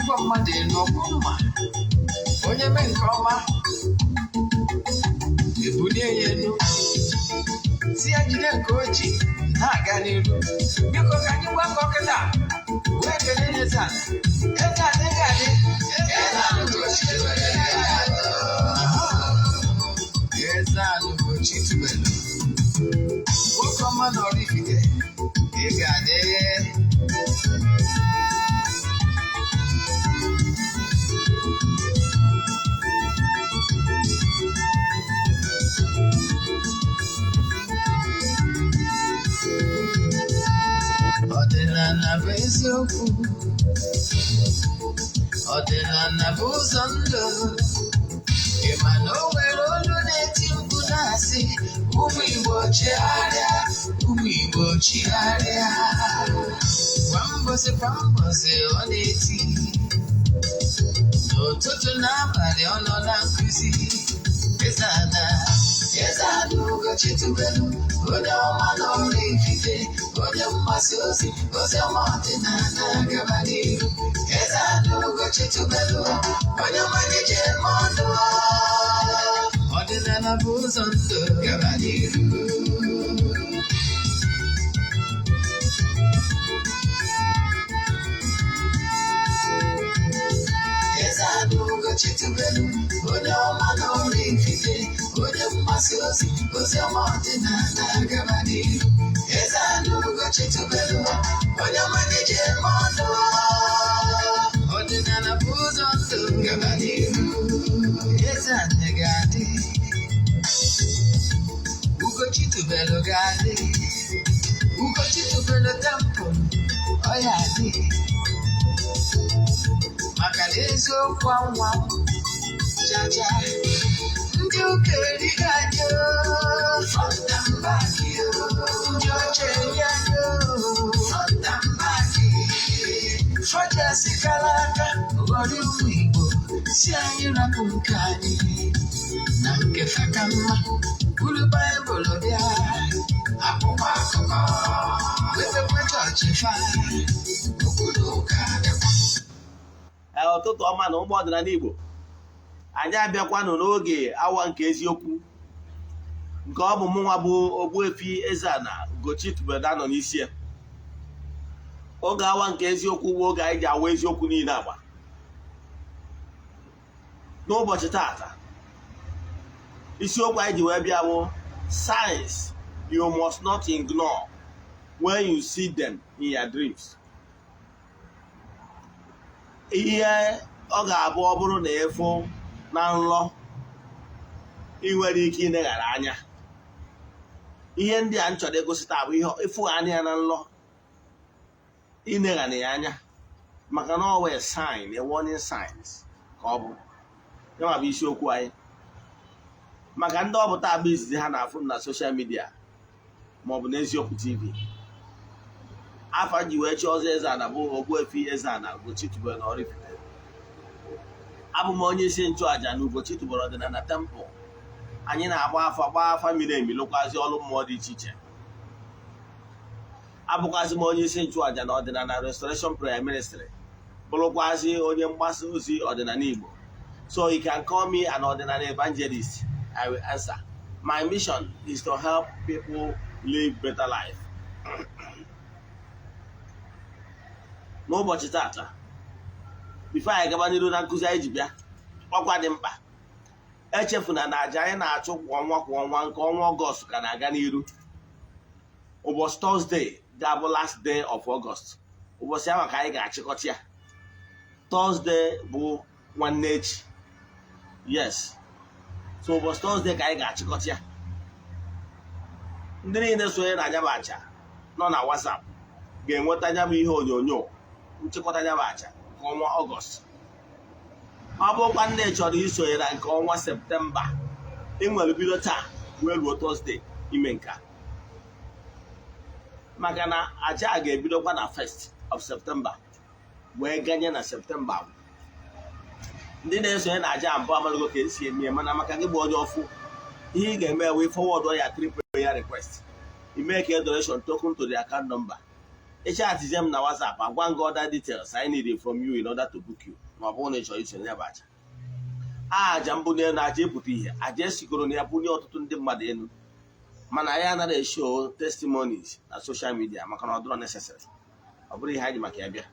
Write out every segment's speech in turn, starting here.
Ụgwọ mmadụ elu ọkwụ mma. Onye mee nke ọma, ebulie ya elu, si ya jide nke o ji na-aga n'iru. Biko, ka anyị gbakọ kịta wee kelee Eze Ana. Eze Ana ga-adị. Eze Ana Ugochi tubelu. Eze Ana Ugochi tubelu, nwoke ọma na Oraifite, ị ga-adị. Ọdịnala bụ eziokwu, ọdịnala bụ ụzọ ndụ. Ị ma na o nwere olu na-eti mkpu na-asị, "Ụmụ Igbo, chigharịa, ụmụ Igbo, chigharịa." Kwa mbọsị kwa mbọsị ọ na-eti, n'ụtụtụ n'abalị ọ nọ na nkụzi. Eze Ana, Eze Ana Ugochi tubelu, onye ọma na Oraifite, onye mgbasa ozi ozi ọma ọdịnala, gaba n'iru. Eze Ana Ugochi tubelu, onye ọma na-eje eme ọnụ. Ọdịnala bụ ụzọ ndụ, gaba n'iru. Eze Ana Ugochi tubelu, onye ọma na Oraifite, onye mgbasa ozi ozi ọma ọdịnala, gaba n'iru. Eze Ana Ugochi tubelu, onye ọma na-eje eme ọnụ. Ọdịnala bụ ụzọ ndụ, gaba n'iru. Eze Ana ga-adị, Ugochi tubelu ga-adị, Ugochi tubelu temple ọ ya adị, maka na eziokwu anwa jaja. Ndị ụka erighị anyị o, front and back o. Ndị ọcha eri anyị o, front and back. Fọjasi kara aka ghọrọ ụmụ Igbo, si anyị rapụ nke anyị na nke fa ka mma. Buru Baịbụl bịa, akwụkwọ akụkọ, wepekwa chọọchị fa, okpuru ụka bịakwa. Ee, ụtụtụ ọma na ụmụ ọdịnala Igbo. Anyị abịakwanụ n'oge awa nke eziokwu, nke ọ bụ mụnwa bụ Ogbuefi Eze-Ana Ugochi tubelu nọ n'isi ya. Oge awa nke eziokwu bụ oge anyị ji awa eziokwu niile agba. N'ụbọchị tata, isiokwu anyị ji wee bịa bụ "Signs you must not ignore when you see them in your dreams". Ihe ọ ga-abụ ọ bụrụ na ịfụ na nlọ, ị nwere ike ileghara anya. Ihe ndị a m chọrọ ịgosi taa bụ ihe ịfụ anya ya na nlọ, ileghara ya anya, maka na ọ wee sign, a warning signs ka ọ bụ. Ya ma bụ isiokwu anyị. Maka ndị ọ bụ taa bụ izizi ha na-afụ m na social media maọbụ n'Eziokwu TV, afa ji wee chi ọzọ Eze-Ana bụ Ogbuefi Eze-Ana Ugochi tubelu na Oraifite. Abụ m onye isi nchụaja na Ugochi tubelu ọdịnala temple. Anyị na-agba afa, gbaa afa miri emi, lụkwazi ọrụ mmụọ dị iche iche. Abụkwazị m onye isi nchụaja na Ọdịnala Restoration Prayer Ministry, bụrụkwazị onye mgbasa ozi ọdịnala Igbo. So you can call me an ọdịnala evangelist, I will answer. My mission is to help people live better life. N'ụbọchị tata, before anyị gaba n'iru na nkụzi anyị ji bịa, ọkwa dị mkpa: echefuna na aja anyị na-achụ kwa ọnwa kwa ọnwa, nke ọnwa Ọgọst ka na-aga n'iru. Ụbọchị Thursday ga-abụ last day of August, ụbọchị ahụ ka anyị ga-achịkọta ya. Thursday bụ nwanne echi, yes. So ụbọchị Thursday ka anyị ga-achịkọta ya. Ndị niile sonye na anya bụ aja nọ na WhatsApp ga-enweta anya bụ ihe onyonyo nchịkọta anya bụ aja nke ọnwa Ọgọst. Ọ bụrụkwa ndị chọrọ isonye na nke ọnwa Septemba, ị nwere bido taa wee ruo Thursday ime nke a, maka na aja a ga-ebidokwa na 1st of September wee ganye na Septemba. Ndị na-esonye na aja mbụ amarago ka esi eme ya, mana maka gị bụ onye ọfụ, ihe ị ga-eme wee forward ya three prayer request, ime ka donation token to the account number. Ịchatizie m na WhatsApp, agwa gị other details I need from you in order to book you, ma ọ bụrụ na ị chọrọ isonye ya bụ aja. Aja mbụ n'elu, aja epụta ihe, aja esigoro na ya bunye ọtụtụ ndị mmadụ elu, mana anyị anaghị eshow testimonies na social media maka na ọ dịrọ necessary. Ọ bụrụ ihe anyị ji maka ya bịa.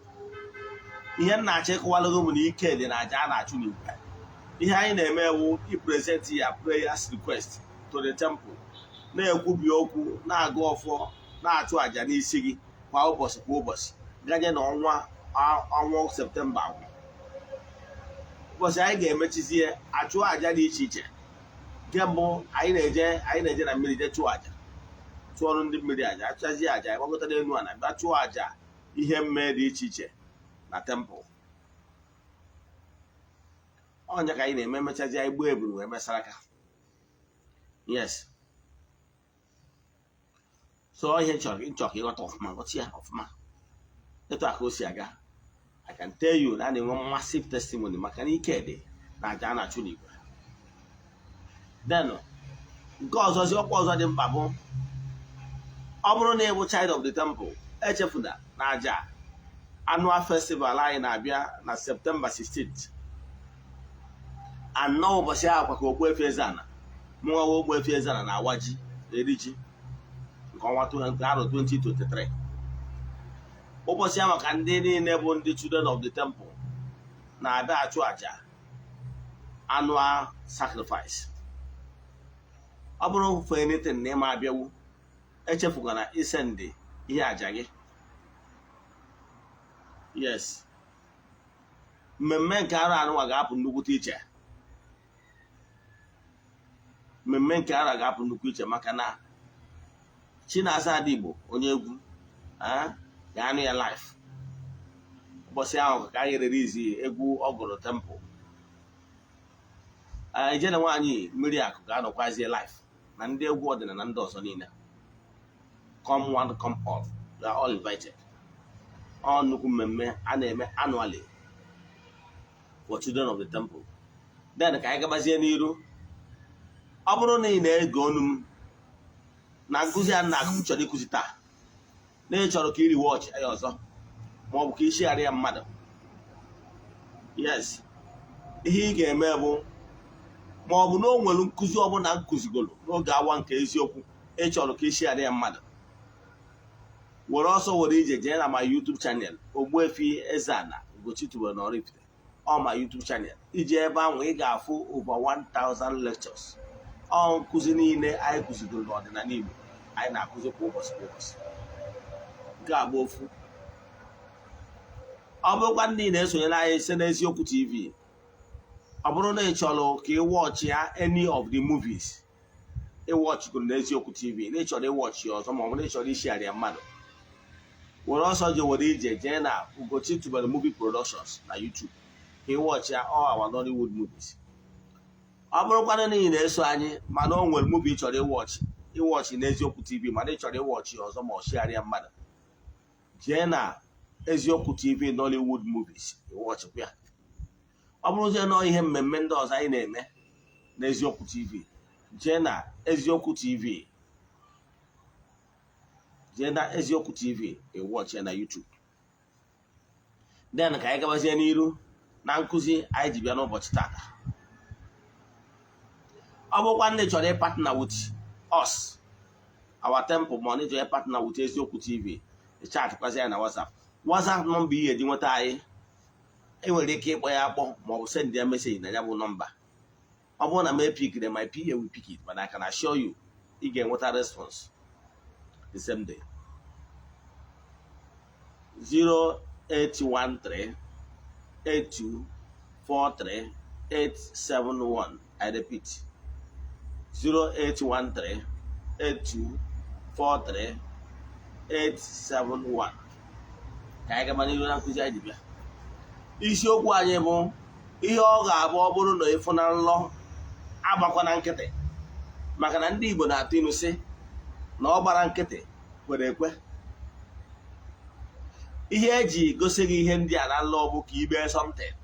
Ihe m na-achọ ịkọwalụ gị bụ na ike dị na aja a na-achụ n'igwe. Ihe anyị na-eme ewu ipresent ya prayers request to the temple, na-ekwubi okwu, na-agụ ọfọ, na-achụ àjà n'isi gị kwa ụbọchị kwa ụbọchị, ganye na ọnwa September agwụ. Ụbọchị anyị ga-emechizie, achụ àjà dị iche iche. Nke mbụ, anyị na-eje na mmiri jee chụọ àjà, chụọrụ ndị mmiri àjà. Achụchazie àjà, anyị gbagota n'elu ala bịa chụọ àjà ihe mme dị iche iche na temple. Ọnya ka anyị na-eme. Emechazi, anyị gbuo eburu wee mesara aka. Yes, so ihe chọrọ nchọ ka ịghọta ọfụma, ghọta ya ọfụma, etu a ka o si aga. I can tell you na a na-enwe massive testimony maka na ike dị na aja a na-achụ n'igwe. Then nke ọzọzi, ọkwa ọzọ dị mkpa bụ, ọ bụrụ na ị bụ child of the temple, echefuna na aja annual festival anyị na-abịa na September 16th. Anọ ụbọchị ahụ kwa ka Ogbuefi Eze-Ana, mụnwa Ogbuefi Eze-Ana, na-awa ji, eri ji nke ọnwa nke arọ 2023. Ụbọchị ahụ ka ndị niile bụ ndị children of the temple na-abịa achụ àjà annual sacrifice. Ọ bụrụ for anything na ịma abịawu, echefukwana isend ihe àjà gị. Yes, mmemme nke arọ anụnwa ga-apụ nnukwute iche. Mmemme nke arọ ga-apụ nnukwu iche maka na Chinasa Adigbo, onye egwu, ga-anụ ya live ụbọchị ahụ ka anyị release egwu ọgụrụ temple. Ijele nwaanyị mmiri akụ ga-anọkwazie live na ndị egwu ọdịnala ndị ọzọ niile. Come one, come all, you are all invited. Ọ nnukwu mmemme a na-eme annually for children of the temple. Then ka anyị gabazie n'iru. Ọ bụrụ na ị na-ege onu m na nkụzi a na-akụ chọrọ ịkụzi taa, na ị chọrọ ka iri watch ya ọzọ, ma ọ bụ ka ishigharị ya mmadụ, yes, ihe ị ga-eme bụ, ma ọ bụ na o nwere nkụzi ọbụla nkụzigoro n'oge awa nke eziokwu ị chọrọ ka ishigharị ya mmadụ, were ọsọ were ije jee na ma YouTube channel, Ogbuefi Eze-Ana Ugochi tubelu na Oraifite. Ọ ma YouTube channel, iji ebe ahụ ị ga-afụ over 1000 lectures, ọ nkụzi niile anyị kụzigoro n'ọdịnala Igbo anyị na-akụzi kwa ụbọchị kwa ụbọchị. Nke a bụ ofu. Ọ bụrụkwa ndị na-esonyere anyị site n'Eziokwu TV, ọ bụrụ na ị chọrọ ka ị watch ya any of the movies ị watchgoro n'Eziokwu TV, na ị chọrọ ịwatch ya ọzọ, ma ọ bụ na ị chọrọ ishigharị ya mmadụ, were ọsọ je were ije jee na Ugochi Tubelu Movie Productions na YouTube ka ị watch ya all our Nollywood movies. Ọ bụrụkwanụ na ị na-eso anyị, mana o nwere movie ị chọrọ ịwatch, ịwatch n'Eziokwu TV, mana ị chọrọ ịwatch ya ọzọ ma ọ shigharịa mmadụ, jee na Eziokwu TV Nollywood movies, ịwatchkwa ya. Ọ bụrụzie nọọ ihe mmemme ndị ọzọ anyị na-eme n'Eziokwu TV, jee na Eziokwu TV, jee na Eziokwu TV, ịwatch ya na YouTube. Then ka anyị gabazie n'iru na nkụzi anyị ji bịa n'ụbọchị tata. Ọ bụrụkwa ndị chọrọ ịpartner with us, our temple, ma ọ na ịchọrọ ịpartner with Eziokwu TV, chatịkwazi ya na WhatsApp. WhatsApp nọmba ihe eji nweta anyị, enwere ike ịkpọ ya akpọ ma ọ bụ send ya message na ya bụ nọmba. Ọ bụrụ na m epickire, my PA will pick it, but I can assure you ị ga-enweta response the same day. 0813 8243 871. I repeat, 0813 8243 871. Ka anyị gaba n'ihu na nkụzi anyị ji bịa. Isiokwu anyị bụ ihe ọ ga-abụ ọ bụrụ na ịfụ na nlọ, agbakwa na nkịtị, maka na ndị Igbo na-atụ ilu sị na ọ gbara nkịtị kwere ekwe. Ihe eji gosi gị ihe ndị a na nlọ bụ ka ibe something.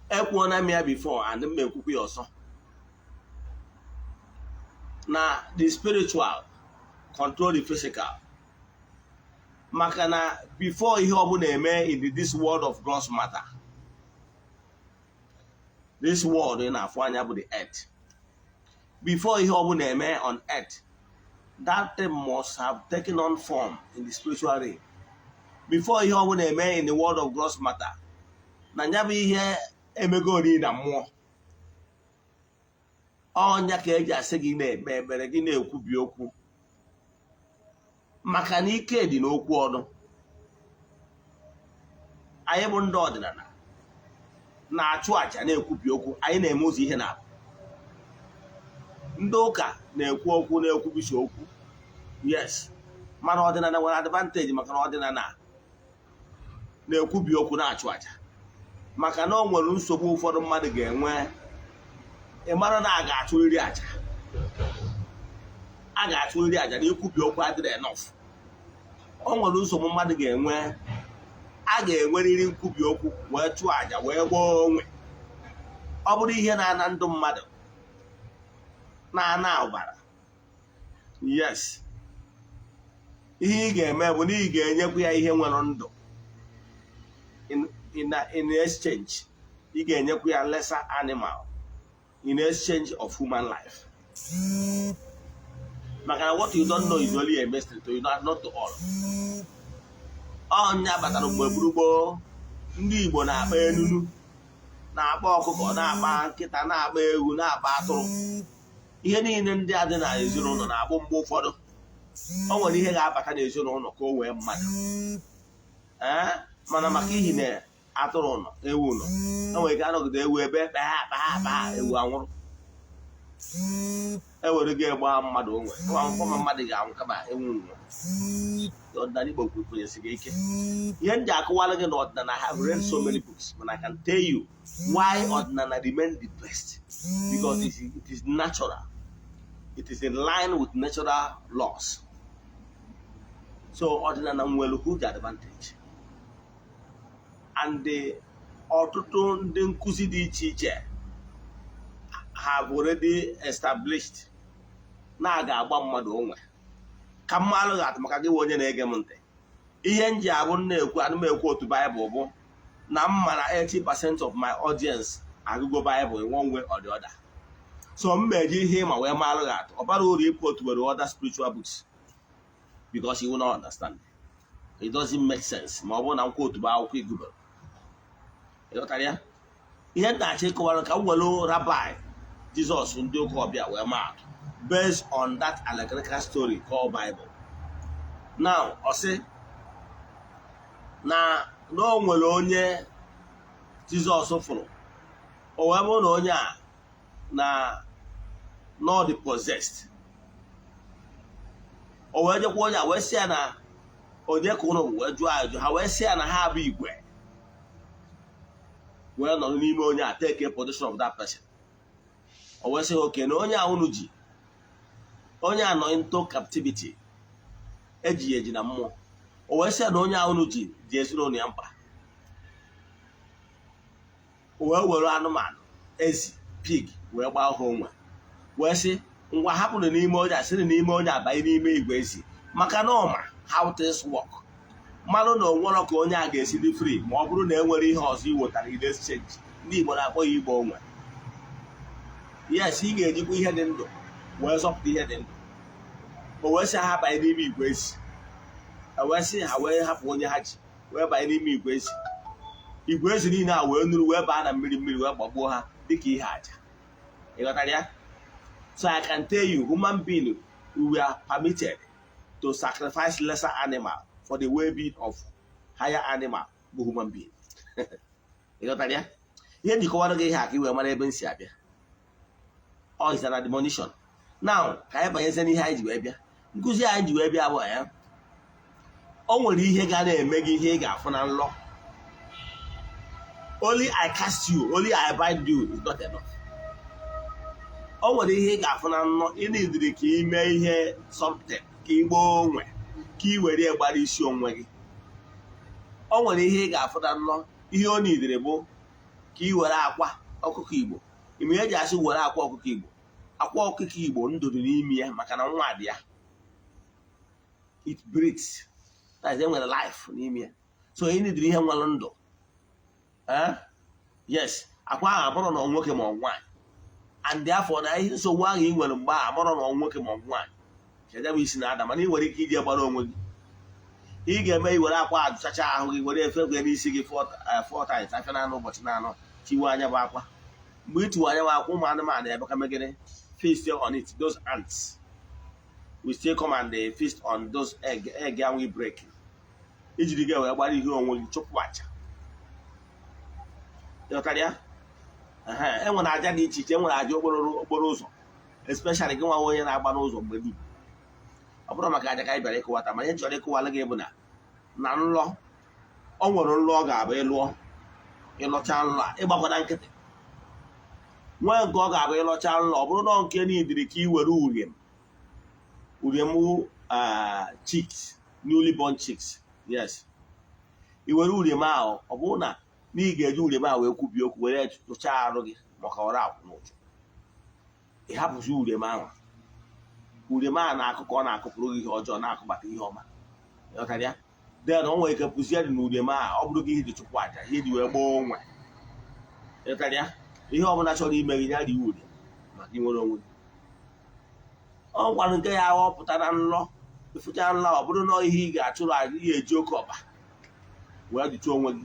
Ekwuona m ya before and m ekwukwu ya ọzọ na the spiritual control the physical. Maka na before ihe ọbụla eme in this world of gross matter, this world ị na-afụ anya bụ the earth, before ihe ọbụla eme on earth, that thing must have taken on form in the spiritual realm. Before ihe ọbụla eme in the world of gross matter, na ya bụ ihe emegori na mmụọ. Ọnya ka eji asị gị na-ekpe ekpere, gị na-ekwubi okwu, maka na ike dị n'okwu ọnụ. Anyị bụ ndị ọdịnala na-achụ àjà, na-ekwubi okwu. Anyị na-eme ụzọ ihe na-abụ. Ndị ụka na-ekwu okwu, na-ekwubisi okwu, yes, mana ọdịnala nwere advantage, maka na ọdịnala na-ekwubi okwu, na-achụ àjà, maka na o nwere nsogbu ụfọdụ mmadụ ga-enwe, ị mara na a ga-achụrịrị àjà, a ga-achụrịrị àjà, na ikwubi okwu adịrị enough. O nwere nsogbu mmadụ ga-enwe, a ga-enwerịrị nkwubi okwu wee chụọ àjà, wee gbaa onwe. Ọ bụrụ ihe na-ana ndụ mmadụ, na-ana ọbara, yes, ihe ị ga-eme bụ na ị ga-enyekwa ya ihe nwere ndụ in exchange. Ị ga-enyekwa ya lesser animal in exchange of human life, maka na what you don't know is only a mystery to you, not to all. Ọnya batara mgbe gburugburu ndị Igbo na-akpa enunu, na-akpa ọkụkọ, na-akpa nkịta, na-akpa ewu, na-akpa atụrụ. Ihe niile ndị a dị na ezinụlọ na-agbụ. Mgbe ụfọdụ o nwere ihe ga-abata n'ezinụlọ ka o wee mmadụ, ee, mana maka ihi na atụrụ nọ, ewu nọ, e nwere ike anọgide ewu ebe kpaa kpaa kpaa, ewu anwụrụ, ewere gị gbaa mmadụ onwe nwa ma mmadụ ga-anwụ kama ewu nwụrụ. Ọdịnala Igbo kwenyesiri ike. Ihe m ji akụwara gị na ọdịnala, I have read so many books, but I can tell you why ọdịnala remain the best: because it is natural, it is in line with natural laws. So ọdịnala nwere huge advantage, and ọtụtụ ndị nkụzi dị iche iche have already established na a ga-agba mmadụ onwe. Ka mmalụ ga-atụ maka gị, onye na-ege m ntị, ihe m ji abụ na-ekwu, ana m ekwu otu Baịbụl bụ na m mara 80% of my audience agụgo Baịbụl in one way or the other. So m meji ihe ma wee malụ gị atụ. Ọ bara uru ịpụ otu were other spiritual books, because you will not understand. It doesn't make sense ma ọ bụrụ na nkwa otu bụ akwụkwọ igubere. Ịghọtara ya? Ihe m na-achọ ịkọwara, ka m were Rabbi Jizọs ndị ụka ọbịa wee maa atụ based on that allegorical story called Bible. Now, ọ sị na o nwere onye Jizọs fụrụ, o wee bụrụ na onye a na not the possessed. O wee jekwa onye a wee sị ya na onye ka ụnụ bụ, wee jụọ ajụjụ ha, wee sị ya na ha bụ igwe wee nọrọ n'ime onye a, take a position of that person. O wee sị ha, oke na onye a unu ji, onye a nọ into captivity, eji ya eji na mmụọ. O wee sị ya na onye a unu ji dị ezinụlọ ya mkpa. O wee were anụmanụ ezi, pig, wee gbaa ha onwe, wee sị, ngwa, hapụrụ n'ime onye a, sịrị n'ime onye abanye n'ime igwe ezi, maka na ọma how things work, mmanụ na onwere ka onye a ga-esi dị free ma ọ bụrụ na e nwere ihe ọzọ ị wetara in exchange. Ndị Igbo na-akpọ ya igbo onwe. Yes, ị ga-ejikwa ihe dị ndụ wee zọpụta ihe dị ndụ. O wee sị ha banye n'ime igwe ezi. E wee sị ha wee hapụ onye ha ji wee banye n'ime igwe ezi. Igwe ezi niile a wee nuru wee baa na mmiri, mmiri wee gbagbuo ha dịka ihe aja. Ị ghọtara ya? So I can tell you, human being, we were permitted to sacrifice lesser animal for the well-being of higher animal bụ human being. Ị ghọtara ya? Ihe njikọwara gị ihe a ka ị wee mara ebe m si abịa. Ọ is an admonition. Now, ka anyị banyezie n'ihe anyị ji wee bịa. Nkụzi anyị ji wee bịa bụ ya, o nwere ihe ga na-eme gị, ihe ị ga-afụ na nlọ. Only I cast you, only I bind you is not enough. O nwere ihe ị ga-afụ na nlọ, ị nidiri ka ị mee ihe, something, ka ị gbaa onwe, ka ị were ya gbara isi onwe gị. O nwere ihe ị ga-afụ na nlọ, ihe ọ nidiri bụ ka ị were akwa ọkụkọ Igbo. Ime eji asị were akwa ọkụkọ Igbo, akwa ọkụkọ Igbo ndụ dị n'ime ya, maka na nwa dị ya, it breathes. That is, enwere life n'ime ya. So ị nidiri ihe nwere ndụ. Eh? Yes, akwa ahụ abụrụ na ọ nwoke ma ọ nwaanyị, and therefore na ihe nsogbu ahụ ị nwere mgbe ahụ abụrụ na ọ nwoke ma ọ nwaanyị kedu bụ isi na-ada. Mana ị nwere ike iji gbara onwe gị. Ị ga-eme, i were akwa ajụchacha ahụ gị, were efe gị n'isi gị four times, afịa na anọ, ụbọchị na anọ. Tiwe anya bụ akwa. Mgbe ị tiwe anya bụ akwa, ụmụ anụmanụ ebe ka megide feast on it. Those ants will still come and they feast on those egg. Egg ahụ i break, ijiri gị wee gbara ihe onwe gị chụpụ aja. Ịghọtara ya? Ehe, e nwere aja dị iche iche. E nwere aja okporo ụzọ, especially gị nwa onye na-agba n'ụzọ mgbe dum. Ọ bụrụ maka aja ka anyị bịara ịkụwata, mana ihe chọrọ ịkụwala gị bụ na nlọ, ọ nwere nlọ ọ ga-abụ ịlụọ, ịlọcha nlọ a, ịgbakwana nkịtị. Nwee nke ọ ga-abụ ịlọcha nlọ, ọ bụrụ na ọ nke n'idiri ka ị were uriem, uriem, chicks, newly born chicks. Yes, i were uriem ahụ, ọ bụrụ na ị ga-eji uriem ahụ wee kwubie okwu, were tụchaa arụ gị maka ọrụ akwụ n'ụjụ. Ị hapụzi uriem ahụ. Uriem ahụ na-akụ ka ọ na-akụpụrụ gị ihe ọjọọ, na-akụbata ihe ọma. Ịghọtara ya? Then o nwere ike pụzie dị na uriem ahụ, ọ bụrụ gị ihe ji chụpụ aja, ihe ji wee gbaa onwe. Ịghọtara ya? Ihe ọbụla chọrọ ime gị, ya rie uriem maka inwere onwe gị. Ọ gwara nke ya aghọpụta na nlọ, ịfụcha nlọ, ọ bụrụ na ihe ị ga-achụrụ aja, ihe eji oke ọkpa wee dụcha onwe gị.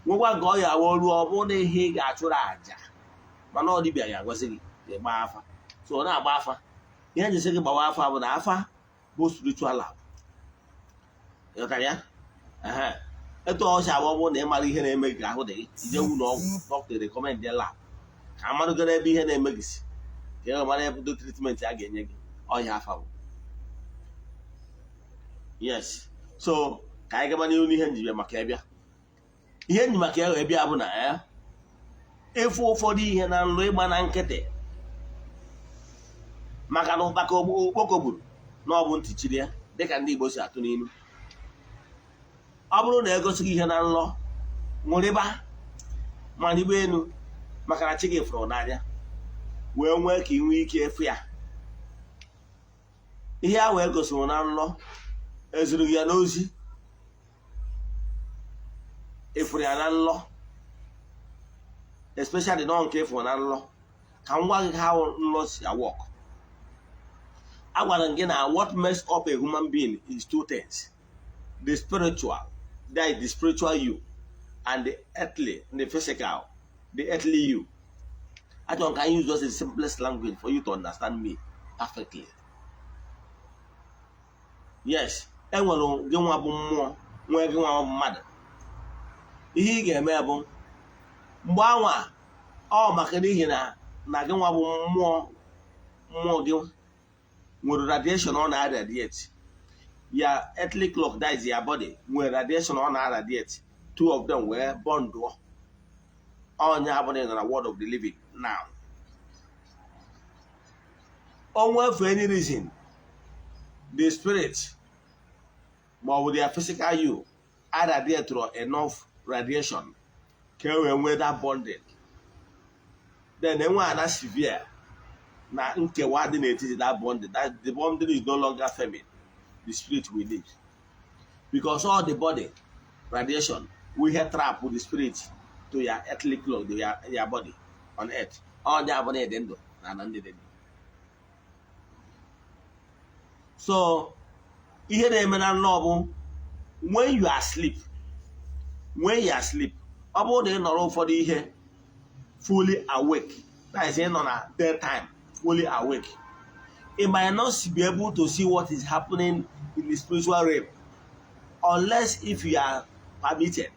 Nwekwa nke ọ ya awa ruo, ọ bụrụ na ihe ị ga-achụrụ aja, mana ọ dibịa ga-agwazi gị ka ị gbaa afa. So ọ na-agba afa, ihe njisi gị gbawa afa bụ na afa bụ spiritual lab. Ịghọtara ya? Ehe. Etu ọ si agba, ọ bụrụ na ị mara ihe na-eme gị ka ahụ dị gị, ije ụlọ ọgwụ, dọkịta recommend lab ka a marụgoro ebe ihe na-eme gị si, ka e mara ebe treatment a ga-enye gị. Ọhịa afa bụ. Yes, so ka anyị gaba n'ihu n'ihe njibịa maka ịbịa. Ihe nji maka ya wee bịa bụ na ya ịfụ ụfọdụ ihe na nlọ, ịgba na nkịtị, maka na ụkpaka okpoko gburu na ọ bụ ntị chiri ya, dịka ndị Igbo si atụ n'ilu. Ọ bụrụ na egosi gị ihe na nlọ, ṅụrịba ma ribe elu, maka na chi gị fụrụ n'anya wee nwee ka ị nwee ike efu ya. Ihe ahụ egosiri na nlọ, ezuru gị ya n'ozi, ịfụrụ ya na nlọ, especially nọ nke ịfụrụ na nlọ. Ka m gwa gị how nlọ si work. Agwara m gị na what makes up a human being is two things: the spiritual, that is the spiritual you, and the earthly, the physical, the earthly you. Achọrọ m ka anyị use just the simplest language for you to understand me perfectly. Yes, enwere gị nwa bụ mmụọ, nwee gị nwa bụ mmadụ. Ihe ị ga-eme bụ mgbe anwa ọ maka n'ihi na gị nwa bụ mmụọ, mmụọ gị nwere radiation ọ na-radiate. Ya earthly clock, that is your body, nwere radiation ọ na-radiate. Two of them wee bondụọ. Onye abụrụ nọ na world of the living now, onwe for any reason the spirit ma ọ bụ their physical you radiate enough radiation ka e wee nwee that bonding, then enwe ana severe na nkewa dị n'etiti that bonding, that the bonding is no longer firming, the spirit will leave, because all the body radiation will here trap with the spirit to your earthly cloth, your body on earth. Onye abụrụ dị ndụ na ana ndị dị ndụ. So ihe na-eme na nlọ bụ when you are asleep, when you are asleep, ọ bụrụ na ị nọrọ ụfọdụ ihe fully awake, that is, ị nọ na daytime fully awake, you might not be able to see what is happening in the spiritual realm unless if you are permitted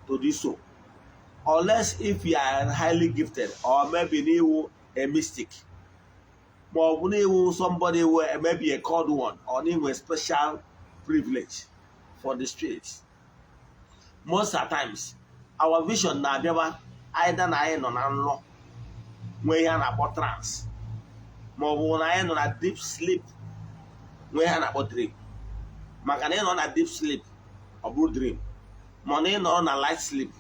to do so, unless if you are highly gifted, or maybe n'iwu a mystic, ma ọ bụ n'iwu somebody who maybe a called one, or n'inwe special privilege for the spirits. Most of times our vision na-abịaba either na anyị nọ na nlọ nwee ihe a na-akpọ trance, ma ọ bụ na anyị nọ na deep sleep nwee ihe a na-akpọ dream. Maka na ị nọ na deep sleep, ọ bụrụ dream, ma na ị nọrọ na light sleep,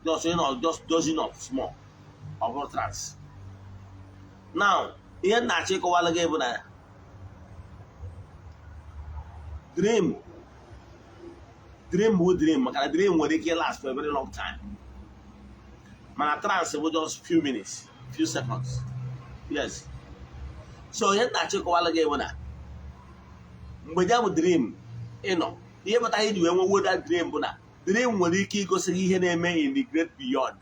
just ị nọ just dozing up small, ọ bụrụ trance. Now, ihe m na-achọ ịkọwara gị bụ na Dream bụ dream, maka na dream nwere ike last for a very long time, mana trance bụ just few minutes, few seconds. Yes, so ihe na-achịkọwala gị bụ na mgbe ya bụ dream ịnọ, ihe kpatara iji wee nwewo that dream bụ na dream nwere ike igosi gị ihe na-eme in the great beyond,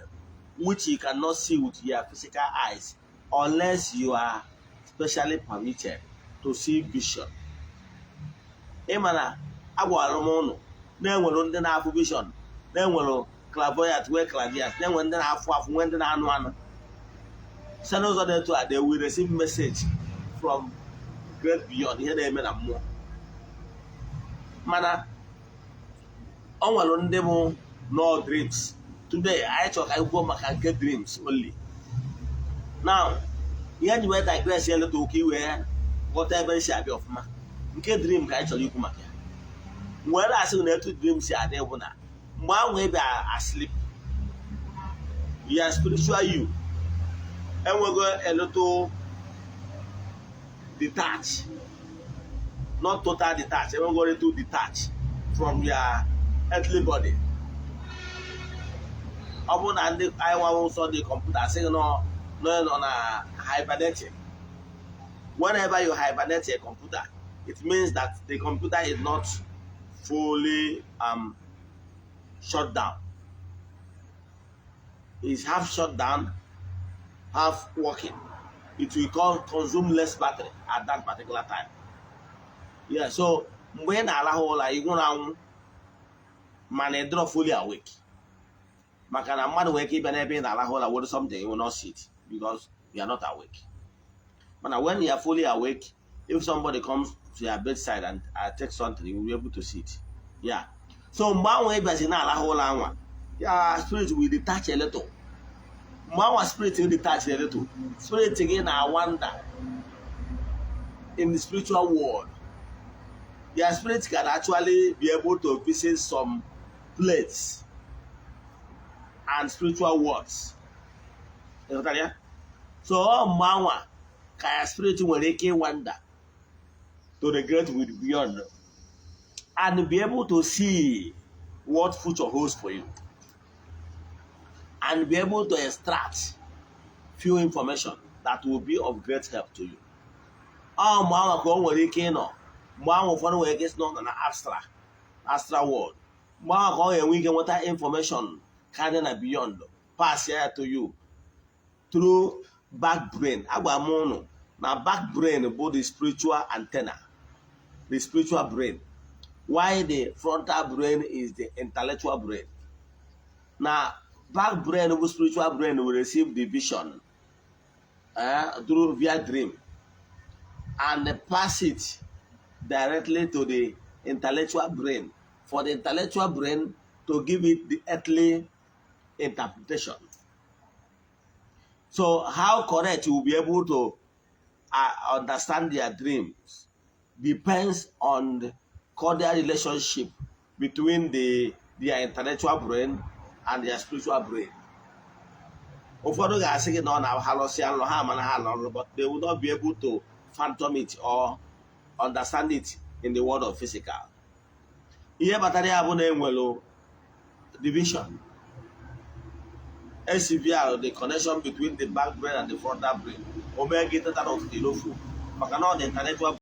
which you cannot see with your physical eyes unless you are specially permitted to see vision. Ịma na agwara m ụnụ na-enwere ndị na-afụ vision, na-enwere clairvoyant, nwee clairvoyant, na-enwere ndị na-afụ afụ, nwee ndị na-anụ anụ. Site n'ụzọ dị etu a, they will receive message from great beyond, ihe na-eme na mmụọ. Mana ọ nwere ndị bụ no dreams. Today anyị chọrọ ka anyị kwuo maka nke dreams only. Now, ihe ji wee digress ya leta ụka iwee ghọta ebe m si abịa ọfụma, nke dream ka anyị chọrọ ikwu maka ya. Wee na-asị na etu dream si adị bụ na mgbe ahụ ị bịa asleep, your spiritual you enwego a little detach, not total detach, enwego a little detach from your earthly body. Ọ bụrụ na ndị anyị nwawo nsọ dị kọmputa asị gị nọ nọ na hibernating. Whenever you hibernate a computer, it means that the computer is not fully shut down. It's half shut down, half working. It will consume less battery at that particular time. Yeah, so mgbe ị na-arahụ ụra, ị nwụrụ anwụ, mana ị dịrọ fully awake, maka na mmadụ nwere ike ịbịa n'ebe ị na-arahụ ụra were something, you will not see it because you are not awake. Mana when you are fully awake, if somebody comes to your bedside and take something, you will be able to see it. Yeah, so mgbe ahụ ị bịazi na-arahụ ụra anwa, ya spirit will detach a little. Mgbe anwa spirit will detach a little, spirit gị na-wander in the spiritual world. Your spirit can actually be able to visit some place and spiritual worlds. Ịghọtara ya? So ọ mgbe anwa ka ya spirit nwere ike ịwander to the great with beyond and be able to see what future holds for you and be able to extract few information that will be of great help to you. Ọ mgbe anwa ka o nwere ike ịnọ, mgbe ahụ ụfọdụ nwere ike isi nọ na astral world, mgbe ahụ ka ọ ga-enwe ike nweta information karịa na beyond, pass ya to you through back brain. Agwa m ụnụ na back brain bụ the spiritual antenna, the spiritual brain, while the frontal brain is the intellectual brain. Na back brain bụ spiritual brain will receive the vision through via dream and pass it directly to the intellectual brain for the intellectual brain to give it the earthly interpretation. So how correct you will be able to understand their dreams depends on the cordial relationship between their intellectual brain and their spiritual brain. Ụfọdụ ga-asị gị na ọ na-alụsị nlọ ha, mana ha lọrụ, but they will not be able to fathom it or understand it in the world of physical. Ihe kpatara ya bụ na enwere division SVR, the connection between the back brain and the frontal brain. O mee gị teta n'ụtụtụ ilofu maka na ọ dị intellectual.